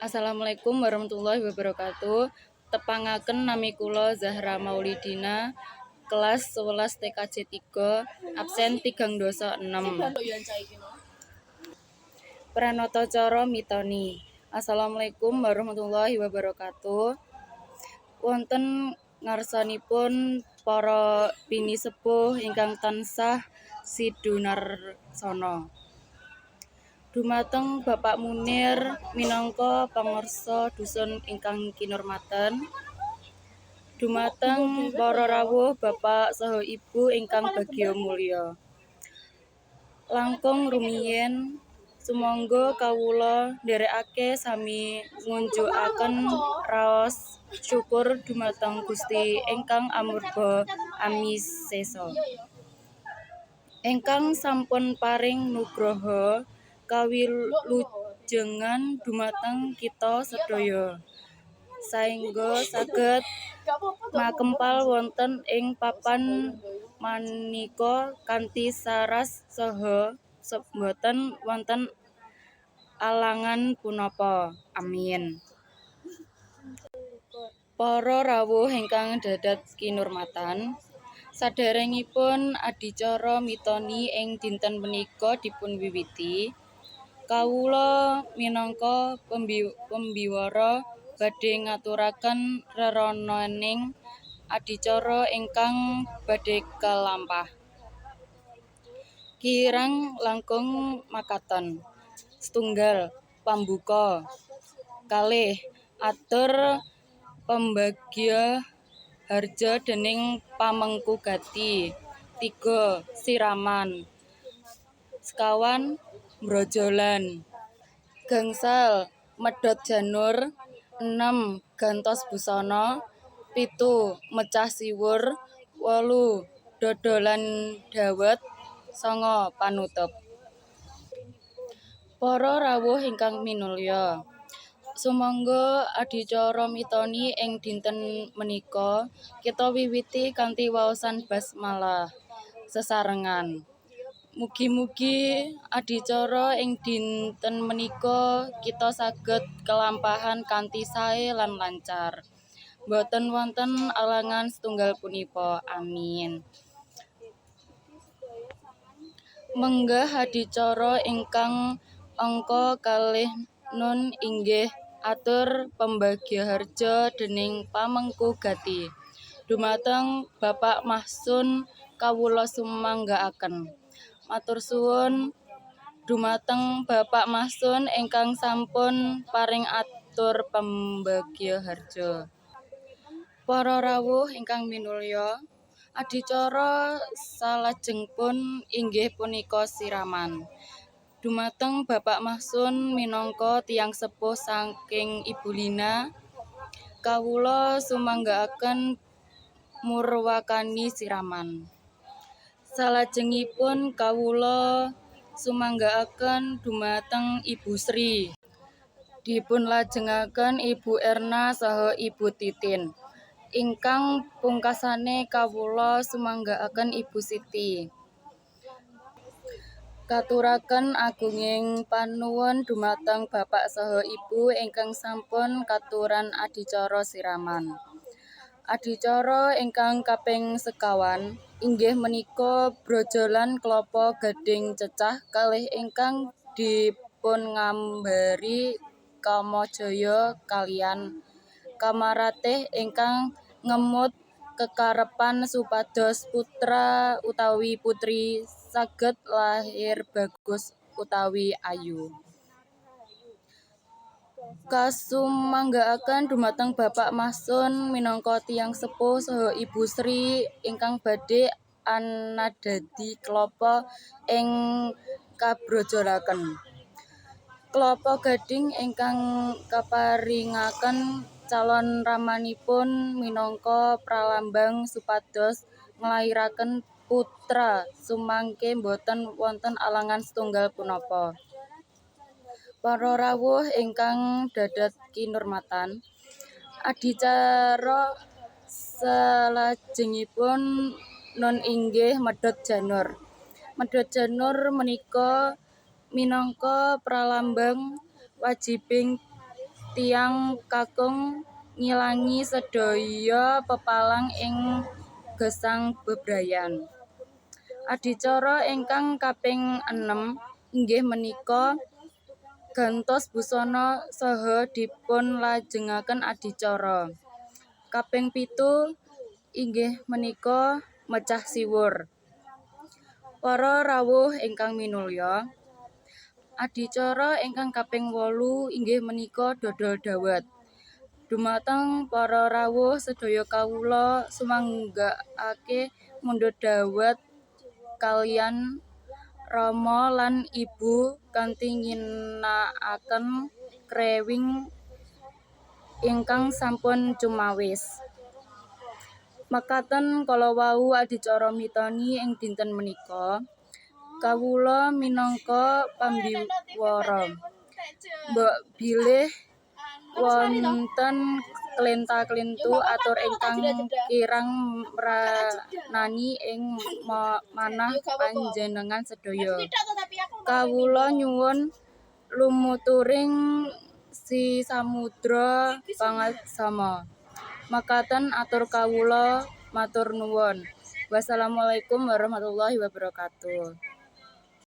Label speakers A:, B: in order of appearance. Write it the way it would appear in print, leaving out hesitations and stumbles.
A: Assalamualaikum warahmatullahi wabarakatuh. Tepangaken nami kula Zahra Maulidina, kelas 11 TKJ 3, absen 36. Pranatacara mitoni. Assalamualaikum warahmatullahi wabarakatuh. Wonten ngarsanipun para pinisepuh ingkang tansah sidunarsana. Dumateng Bapak Munir minangka pangarsa dusun ingkang kinurmaten. Dumateng para rawuh bapak saha ibu ingkang bagya mulya. Langkung rumiyin sumangga kawula ndherekake sami ngunjukaken raos syukur dumateng Gusti ingkang amurba amisesa. Ingkang sampun paring nugraha kawilujengan dumateng kita sedaya saengga saged makempal wonten ing papan manika kanthi saras saha boten wonten alangan punapa. Amin. Para rawuh ingkang dadat kinurmatan, saderengipun adicara mitoni ing dinten punika dipunwiwiti, kawula minangka pembiwara badhe ngaturaken rerononing adicara ingkang badhe kalampah. Kirang langkung makaten. Setunggal, pambuka. Kalih, atur pambagya harja dening pamengku gati. Tiga, siraman. Sekawan, brojolan. Gangsal, medhot janur. Enem, gantos busana. 7, mecah siwur. 8, dodolan dawet. 9, panutup. Para rawuh ingkang minulya, sumangga adicara mitoni ing dinten menika kita wiwiti kanthi waosan basmalah sesarengan. Mugi-mugi adicara ing dinten menika kita saged kelampahan kanthi sae lan lancar. Boten wonten alangan setunggal punapa. Amin. Menggah adicara ingkang angka kalih nun inggih atur pambagyaharja dening pamengku gati. Dumateng Bapak Mahsun kawula sumanggaaken. Matur suwun dumateng Bapak Mahsun ingkang sampun paring atur pambagyaharja. Para rawuh ingkang minulya, adicara salajengipun inggih punika siraman. Dumateng Bapak Mahsun minangka tiyang sepuh saking Ibu Lina, kawula sumanggaaken murwakani siraman. Salajengipun kawula sumanggaaken dumateng Ibu Sri. Dipunlajengaken Ibu Erna saha Ibu Titin. Ingkang pungkasane kawula sumanggaaken Ibu Siti. Katuraken agunging panuwun dumateng bapak saha ibu ingkang sampun katuran adicara siraman. Adicara ingkang kaping sekawan inggih menika brojolan klapa gadhing cecah kalih ingkang dipunngambari Kamajaya kaliyan Kamaratih ingkang ngemot kekarepan supados putra utawi putri saged lahir bagus utawi ayu. Kasumanggaaken dumateng Bapak Mahsun minangka tiyang sepuh saha Ibu Sri ingkang badhe anadadi klapa ing kabrojolaken. Klapa gadhing ingkang kaparingaken calon ramanipun minangka pralambang supados nglairaken putra sumangke boten wonten alangan setunggal punapa. Para rawuh ingkang dadat kinurmatan, adicara salajengipun nun inggih medhot janur. Medhot janur menika minangka pralambang wajibing Tiyang kakung ngilangi sedaya pepalang ing gesang bebrayan. Adicara ingkang kaping enem inggih menika gantos busana saha dipunlajengaken adicara. Kaping 7 inggih menika mecah siwur. Para rawuh ingkang minulya, adicara ingkang kaping 8 inggih menika dodol dawet. Dumateng para rawuh sedaya kawula sumanggakake mundhut dawet kaliyan rama lan ibu kanthi ngginakaken krewing ingkang sampun cumawis. Mekaten kala wau adicara mitoni ing dinten menika. Kawula minangka pambiwara. Mbok bilih wonten klenta-klentu atur ingkang kirang mrenani ing manah panjenengan sedaya. Kawula nyuwun lumuturing sisamudra pangaksama. Mekaten atur kawula matur nuwun. Wassalamualaikum warahmatullahi wabarakatuh.